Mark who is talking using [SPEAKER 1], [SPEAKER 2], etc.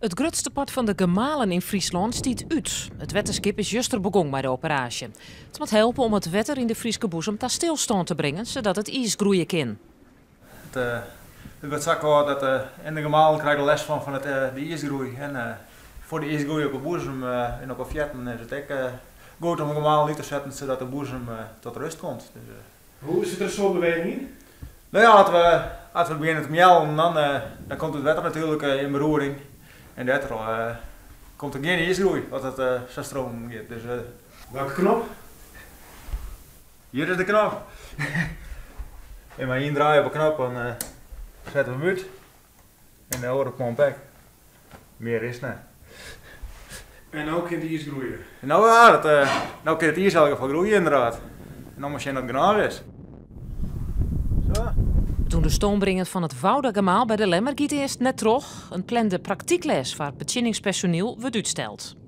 [SPEAKER 1] It grutste part fan de gemalen yn Fryslân stiet út. It wetterskip is juster begûn mei de operaasje. It moat helpe om it wetter yn de Fryske boezem ta stilstân te bringen, sadat it iis groeie kin.
[SPEAKER 2] It, it wurdt sa kâld dat en de gemalen krije der lêst fan fan it, de iisgroei. En foar de iisgroei op de boezem en op de fearten is it ek goed om de gemalen út te setten sadat de boezem tot rust komt. Dus,
[SPEAKER 3] Hoe sit der in soad beweging yn?
[SPEAKER 2] No ja, as we begjinne te meallen, dan komt it wetter natuerlik yn beroering. En dêrtroch komt der gjin iisgroei as it sa stromen giet. Dus,
[SPEAKER 3] Welke knop?
[SPEAKER 2] Hjir is de knop. En mei ien draai op de knop, dan sette we him út. En de oare pomp ek. Mear is it net.
[SPEAKER 3] En no kin it iis groeie?
[SPEAKER 2] No ja, no kin it iis yn elk gefal groeie ynderdaad. En dan mar sjen oft it genôch is. Zo.
[SPEAKER 1] It ûnder stoom bringen fan it Woudagemaal by De Lemmer giet earst net troch. In plande praktykles foar betsjinningspersoniel wurdt útsteld.